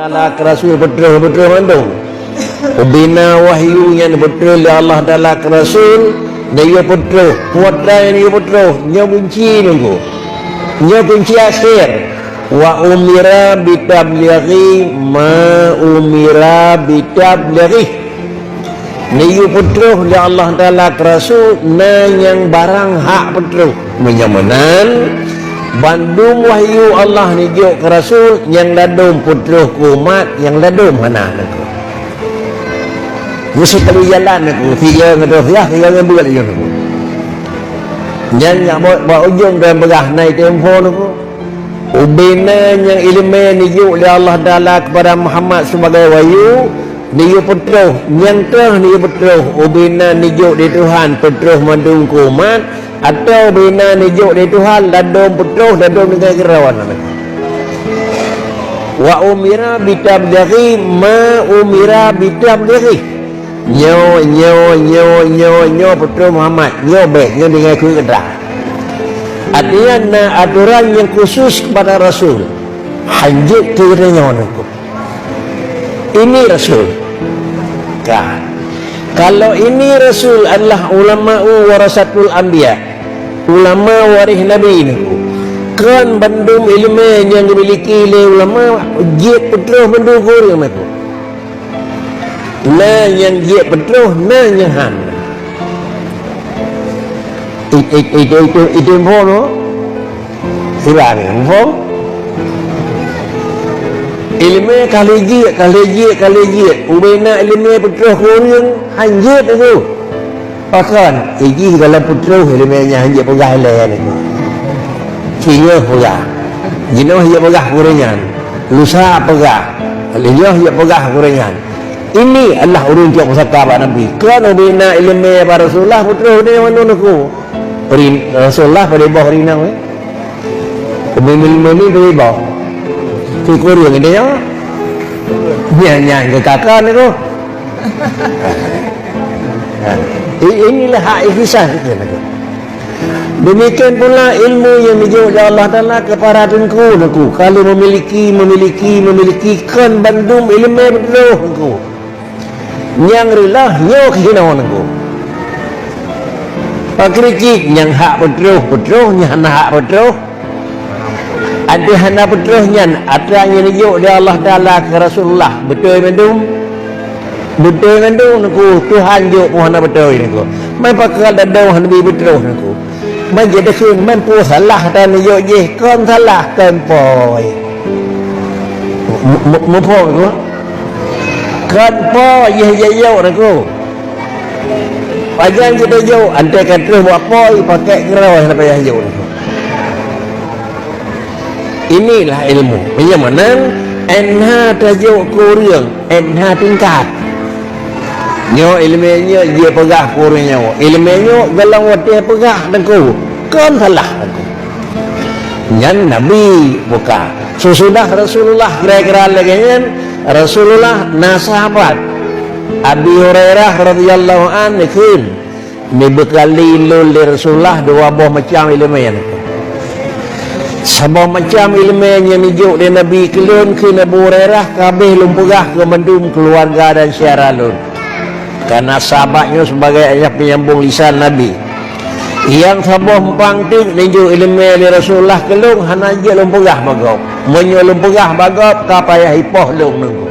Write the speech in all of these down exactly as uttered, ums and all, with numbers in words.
Taala keu Rasul peutroh-peutroh mandum. Ubena wahyu nyang peutroh lé Allah Taala keu Rasul, neuyue peutroh, kuasa nyang neuyue peutroh, nyoe kunci nunggu. Nyoe kunci akhé. Wa umira bitablighi ma umira bitablighi. Neuyue peutroh lé Allah Taala keu Rasul na nyang barang hak peutroh. Meunyoe meunan, bandum wahyu Allah neujok keu Rasul nyang ladom peutroh keu umat nyang ladom hana neukeu. Meusti kalu jalan neukeu, tiga ngeudroh yah, tiga ngeubeuet laju neukeu. Nyan nyang bak, bak ujong dan beurah na item phon neukeu. Ubena nyang ileumé neujok lé Allah Taala keupada Muhammad sibagai wahyu, neuyue peutroh, nyang troh neuyue peutroh, ubena neujok lé Tuhan peutroh mandum keu umat, atawa ubena neujok lé Tuhan ladom peutroh, ladom ninggai keurawan. Wa umira bitablighi ma umira bitablighi. Nyoe, nyoe, nyoe, nyoe, nyoe peutroh Muhammad, nyoe bék, nyoe deungon keu keudroe. Artinya na atoran nyang khusus keupada Rasul. Hanjeuet keu geutanyoe nangku. Ini Rasul. Ka. Kalau ini Rasul adalah ulama warasatul anbiya, ulama waréh Nabi nangku. Kon bandum ileumé nyang geumiliki lé ulama jeuet peutroh bandum gurée nangku. Na nyang jeuet peutroh, na nyang hana. It, it, it, it, it, it, info tu. Sira ni, info. Ileumé ka lheueh jeuet, ka lheueh jeuet, ka lheueh jeuet. Ubena ileumé peutroh keu ureueng, hanjeuet tu. Pakon, ijih galom peutroh ileumé nyan hanjeuet peugah ilée nyoe. Singoh peugah. Jinoh jeuet peugah keu ureueng nyan. Lusa peugah. Lheueh nyoh jeuet peugah keu ureueng nyan. Ini adalah ureueng cok pusaka bak Nabi. Kon ubena ileumé bak Rasulullah peutroh nyoe mandum nangku. Rin-, Rasulullah pada boh rinang, eh. Pemimpin-pemimpin pada boh. Syukur ureueng nyan. Nyan, nyan keu kakak nangku. Ha. I-, inilah hak ikhtisas kita nangku. Demikian pula ilmu nyang neujok lé Allah Taala keu para teungku nangku. Kalau memiliki, memiliki, memiliki, kon bandum ileumé peutroh nangku. Nyang reuloh nyoe keuhinoe nangku. Pakri cit nyang hak peutroh, peutroh, nyang hana hak peutroh. Adak hana peutroh nyan, atra nyang neujok lé Allah Taala keu Rasulullah, beutôi mandum. Beutôi mandum nangku, Tuhan jok pun hana beutôi nangku. Mai pakon ladom hana bi peutroh nangku. Meujeuet takheun, meunyoe salah tan jok jih, kon salah, kon pôi. Mu-, mu-, muphom tu? Kon pôi jih jok nangku. Pajan kita jok, antai ka troh bak pôi, pakai keurau hana payah jok nangku. Inilah ilmu. Meunyoe meunan, N H tajok keu ureueng, N H tingkat. Nyoe ileumé nyoe jeuet peugah keu ureueng nyoe. Ileumé nyoe golom watée peugah teungku, kon salah teungku. Nyan Nabi buka. Sesudah Rasulullah kira-kira lagée nyan, Rasulullah na sahabat Abi Hurairah radhiyallahu anhu kheun, Neubeukali lôn lé Rasulullah dua boh macam ileumé nyan. Saboh macam ileumé nyang neujok lé Nabi keu lôn kheun Abu Hurairah ka abéh lôn peugah keu mandum keuluwarga dan syedara lôn. Kareuna sahabat nyoe sibagai ayah peunyambong lisan Nabi. Nyang saboh muphom teuk neujok ileumé lé Rasulullah keu lôn hana jeuet lôn peugah bak gob. Meunyoe lôn peugah bak gob ka payah ipoh lôn nunggu.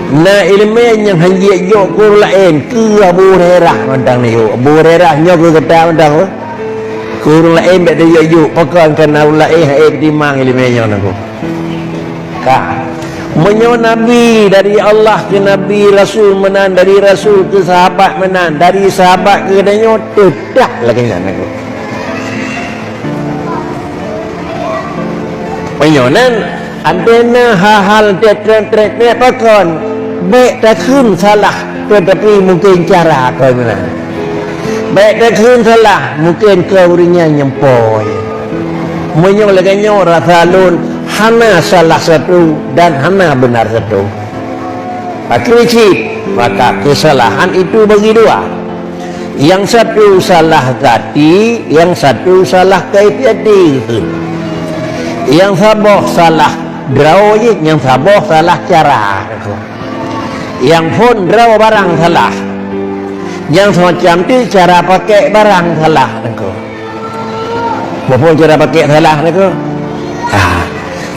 Na ileumé nyang hanjeuet jok keu ureueng laén, keu Abu Hurairah mantong neujok. Abu Hurairah nyoe keu gata mantong, eh. Keu ureueng laén bék tajok-jok, pakon kan ureueng laén hana peutimang ileumé nyoe nangku. Ka. Meunyoe Nabi dari Allah keu Nabi, Rasul meunan dari Rasul keu sahabat meunan, dari sahabat keu geutanyoe, teutab lagée nyan nangku. Meunyoe nan, Andai na hal-hal treb-treb nyan pakon, bék takheun salah, teutapi mungken cara kon meunan. Bék takheun salah, mungken kon ureueng nyan nyang pôi. Meunyoe lagée nyoe rasa lôn hana salah satu dan hana beunar satu. Pakri cit, maka keusalahan itu bagi dua. Nyang satu salah zati, nyang satu salah kaifiati. Nyang saboh salah Droe jih nyang saboh salah cara, Teungku. Nyang phon droe barang salah. Nyang semacam tu cara pakai barang salah, Teungku. Muphom cara pakai salah, Teungku. Ah.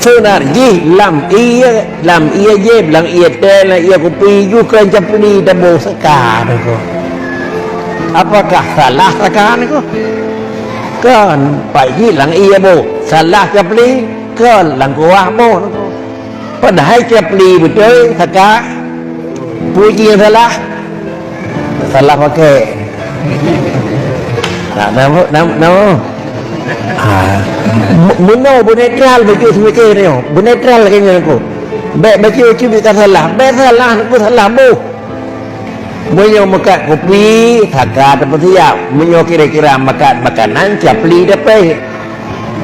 Seunat jih lam ie, lam ie jeb, lam ie teh, lam ie kupi, ju keu capli taboh saka, Teungku. Apakah salah saka, Teungku? Kon, pat jih lam ie boh. Salah capli, kon lam kuah boh, Teungku. Padahai capli beutôi, saka. Peue jih nyang salah? Salah pakai. Nah, nama, nama, nama. Ha. Mu-, meunoe beunetral bacut seumike nyoe. Beunetral lagèe nyoe, Teungku. Bèk bacut-bacut bèk ka salah. Bèk salah, Teungku, salah boh. Meunyoe meukat kupi, saka teupeusiap. Meunyoe kira-kira meukat makanan, capli teupèh.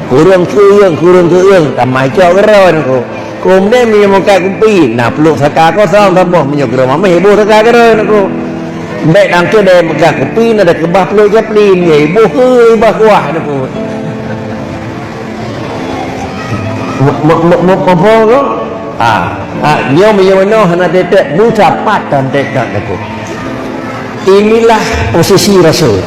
Kureueng keu-ueng, kureueng keu-ueng, tamah cok keudroe, Teungku. Keumudian meunyoe meukat kupi, na pluek saka kosong saboh, meunyoe keudroe mamèh, iboh saka keudroe, Teungku. Bèk nangkeuh deh meukat kupi, na deh keubah pluek capli, meunyoe iboh keu, ibah kuah, Teungku. Mu-, mu-, mu-, mu-, muphom, Teungku? Ha, ha, nyoe meunyoe meunoe hana teutek, meusapat tan teutek, Teungku. Inilah posisi Rasul.